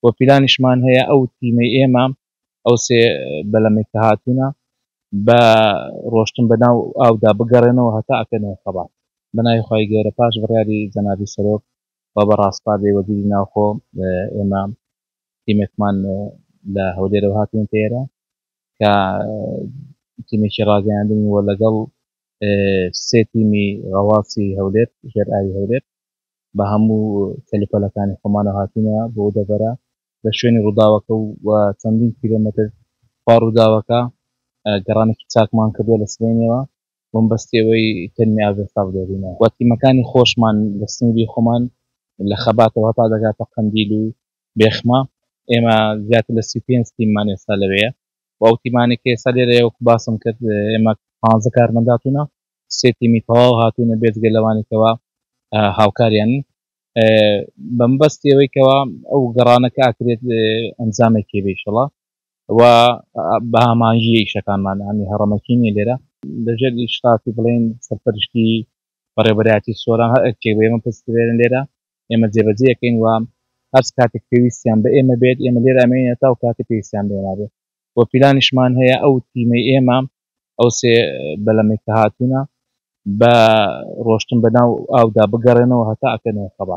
و پیلانیشمان هەیە ئەو تیمەی ئێمە ئەو سێ بەلەمەی کە هاتوونە بە ڕۆشتن بە ناو ئاودا بگەڕێنەوە هەتا ئەکەنەوە خەبات. بە ناوی خوای گەورە پاش بڕیاری جەنابی سەرۆک و بە ڕاسپاردەی وەزیری ناوخۆ ئێمە تیمێکمان لە هەولێرەوە هاتوونەتە ئێرە کە تیمێکی ڕاگەیاندنی و لەگەڵ سێ تیمی غەواسی هەولێر ژێر ئاوی هەولێر بە هەموو کەلوپەلەکانی خۆمانەوە هاتوینە بۆ دەڤەرە لە شوێنی ڕووداوەکە و چەندین کیلۆمەتر خوا ڕووداوەکە گەڕانێکی چاکمان کردووە لە سبەینێوە بۆم بەستی ئەوەی تەرمی ئاڤێستا بدۆزینەوە و تیمەکانی خۆشمان لە سنووری خۆمان لە خەباتەوە هەتا دەگاتە قەندیل و بێخمە ئێمە زیاتر لە 35 تیممان ئێستا لەوەیە و ئەو تیمانەی کە ئێستا لێرەیە وەکو باسم کرد ئێمە 15 کارمەند هاتوونە سێ تیمی تەواو هاتوونە بێجگە لەوانی کەوا هاوکاریان بە مەبەستی ئەوەی کەوا ئەو گەڕانە کە ئاکرێت ئەنجامێکی بێ ئیشەڵا و بە هەماهەنگی ئیشەکانمان هەمی هەڕەمەکی نییە لێرە لەژێر ئیشرافی بڵێن سەرپەرشتی بەڕێوەبەرایەتی سۆران هەر ئەرکێک بە ئێمە پسپێرن لێرە ئێمە جێبەجێ ئەکەین و هەر کاتێک پێویستیان بە ئێمە بێت ئێمە لێرە ئەمێنین هەتا و کاتێک پێویستیان بە ئێمە بێت و پیلانیشمان هەیە ئەو تیمەی ئێمە ئەو سێ بەلەمەی کە هاتوونە بە ڕۆشتن بە ناو ئاودا بگەڕێنەوە هەتا ئەکەنەوە خەبات.